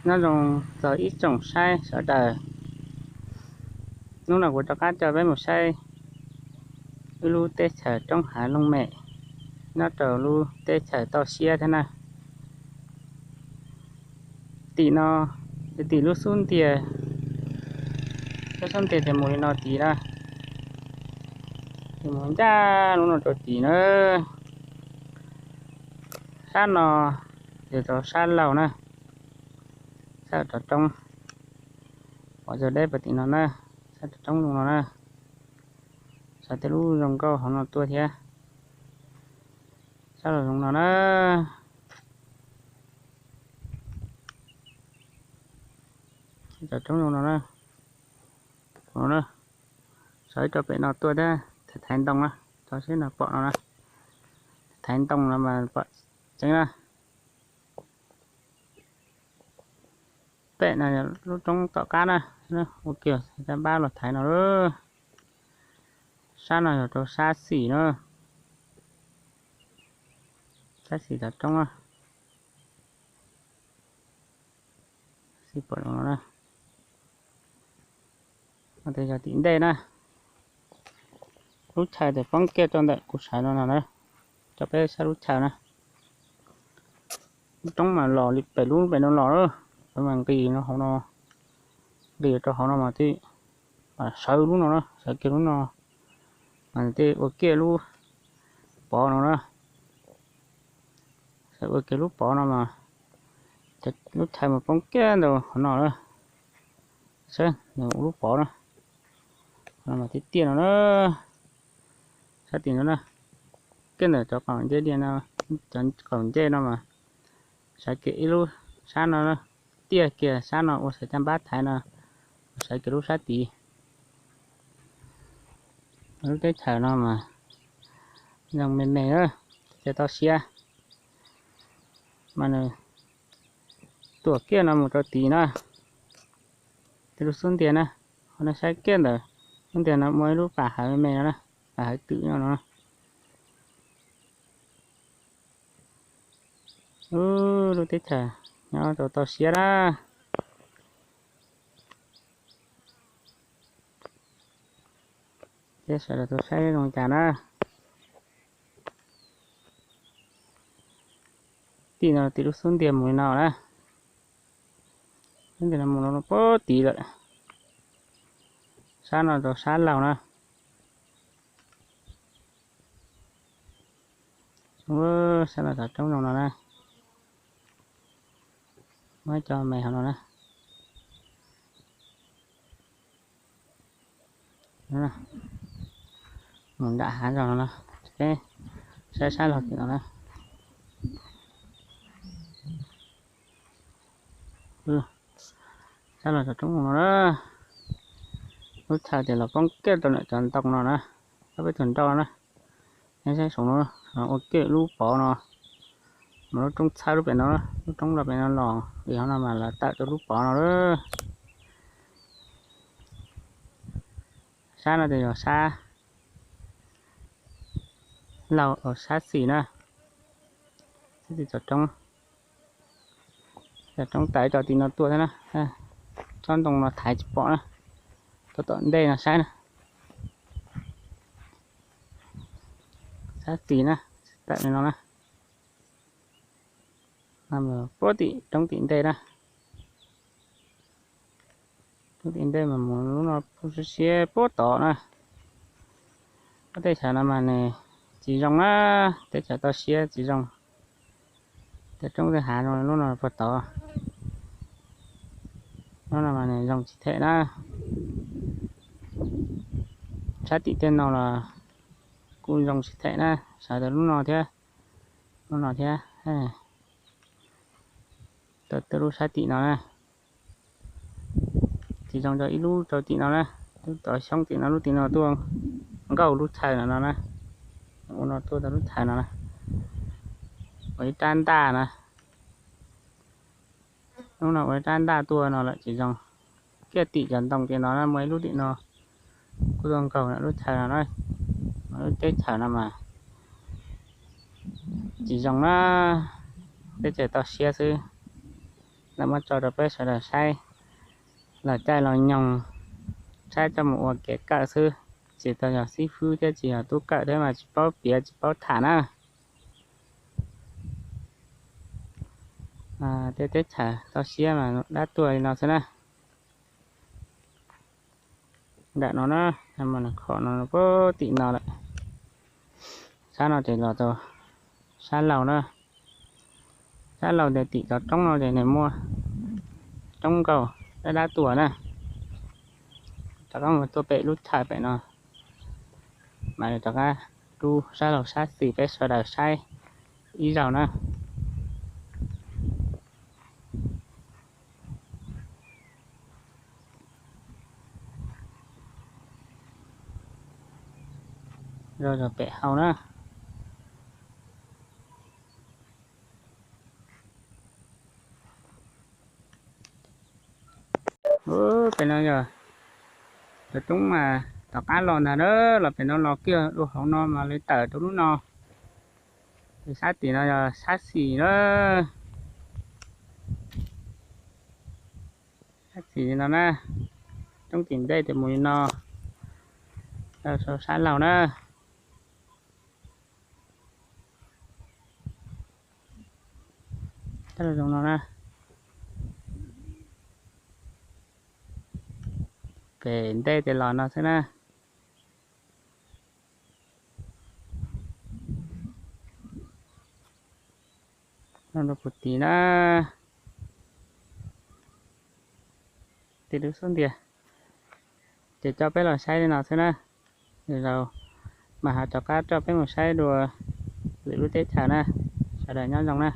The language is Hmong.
Nyob zoo txog ib tsoom saib sawv daws, hnub no kuv rov qab coj peb mus saib ib lub teb chaws roob hav looj mem nyob rau lub teb chaws toj siab thiab na. Tim no, tim lub xub ntiag, lub xub ntiag ces mus li no tid na, ces mus ncaj lub no rau tid na. Sab no ces rau sab laug na, sab rov roob, pov cog deb puag tim no na, sab rov roob zoo no na. Saib tej lub zoo nkauj hauv no tuaj thiab, sab los zoo no na. Rov roob zoo no na, no na. Saib rau pem no tuaj thiab, thaiv ntoo na, rau sab no pom no na, thaiv ntoo no mas pom tseeb na. Pem no lub roob tom qab na, ua kiag caj npab los thaiv no. Sab no yog rau sab xis na, sab xis tom roob na. Xis pom no na, no ces yog tim ntej na. Lub chaw ces poob kiag rau ntawm kuv sawv no no na, rau peb sab lub chaw na. Lub roob mas los li pem lub pem no los, lawv mas nqis no hauv no, nqis rau hauv no mas thiaj sawv lub no na, sawv kiag lub no mas thiaj ua kiag lub pov no na. Sawv ua kiag lub pov no mas, lub chaw mas poob kiag ntawm qhov no na, sawv nws ua lub pov na, qhov no mas tiaj tiaj no na, sab tim no na, kiag ntawm cov qaum ncej diaj no, cov qaum ncej no mas sawv kiag ib lub sab no, tiaj kiag sab no ua xav caj npab thaiv no, sawv kiag lub sab tid. Lub teb chaws no mas zoo me me, teb chaws toj siab mas nws tuam kiag no mus rau tid na. Tej lub xub ntiag na, qhov no saib kiag ntawm xub ntiag no muaj ib lub pas hawv me me no na, pas hawv twm no no. Lub teb chaws nyob rau toj siab na. Ces sawv daws tuaj saib zoo cas na. Tim no tim lub xub ntiag mus li no na. Xub ntiag no mus no puag tid lawm. Sab no rau sab laug na. Sab laug tom roob zoo no na. Muab cov me hauv no na. Mus nram hav zog no na, peb saib sab laug tim no na. Sab laug tom roob no na, lub chaw ces los poob kiag rau ntawm cov ntoo no na, peb tus nroj na. Nyob saib saum no, ua kiag lub pov no, mas lub roob txhawb lub pem no, lub roob los pem no los li hauv no mas lawv tawm rau lub pov no lawm. Sab no ces yog sab laug, sab xis na, sab xis tom roob. Tom roob tawm cov tim no tuaj thiab na, tsob ntoo no thaiv tsis pom na, tuaj tom ntej no saib na. Sab xis na, tawm li no na. Puag tim roob tim ntej na. Roob tim ntej mas mus lub no puag siab siab puag tod na. Lub teb chaws no mas nws tsis zoo na, teb chaws toj siab tsis zoo. Tej roob tej hav no lub no puag tod, lub no mas nws zoo tsis them na. Sab tim tej no los kuj zoo tsis them na, sawv daws lub no thiab, lub no thiab, tau tej lub sab tim no na. Tsis zoo rau ib lub rau tim no na, lub tod xyoob tim no, lub tim no tuaj nkaug lub chaw no no na. Ua no tuaj tau lub chaw no na, ua ib rab ntaj na. Lub no ua ib rab ntaj tuaj no lawm tsis zoo. Kiag tim cov ntoo tim no na muaj ib lub tim no kuj tuaj nkaug lub chaw no na. Lub teb chaws no mas tsis zoo na, teb chaws toj siab xwb. Lawv muab tso rau peb sawv daws saib los caij los nyoog, saib coj mus ua kev kawm xwb, tsis tau yog xib fwb thiab tsis yog tub kawm thiab mas tsis paub piav tsis paub tham na. Tej teb chaws toj siab mas dab tuag li no xwb na. Nram no na, khom no puag tim no lawm. Sab no ces los rau sab laug na. Sab laug ces tim cov roob no ces nws muaj coob nkaus dab dab tuag na. Rov qab mus tuaj pem lub chaw pem no, mas rov qab rub sab laug sab xis peb sawv daws saib ib zaug na. Zoo pem hau na. Pem no yog cov roob mas tom qab los ntag na, los pem no los kiag dua hauv no mas li tawm rau lub no. Sab tim no yog sab xis na. Sab xis li no na, roob tim ntej ces mus li no, rau sab laug na. Zoo no na, pem ntej ces los no xwb na. Rau puag tim na, tim lub xub ntiag. Ces coj peb los saib li no xwb na. Lwm zaus mam ho rov qab coj peb mus saib dua lwm lub teb chaws na. Sawv daws nyob zoo na.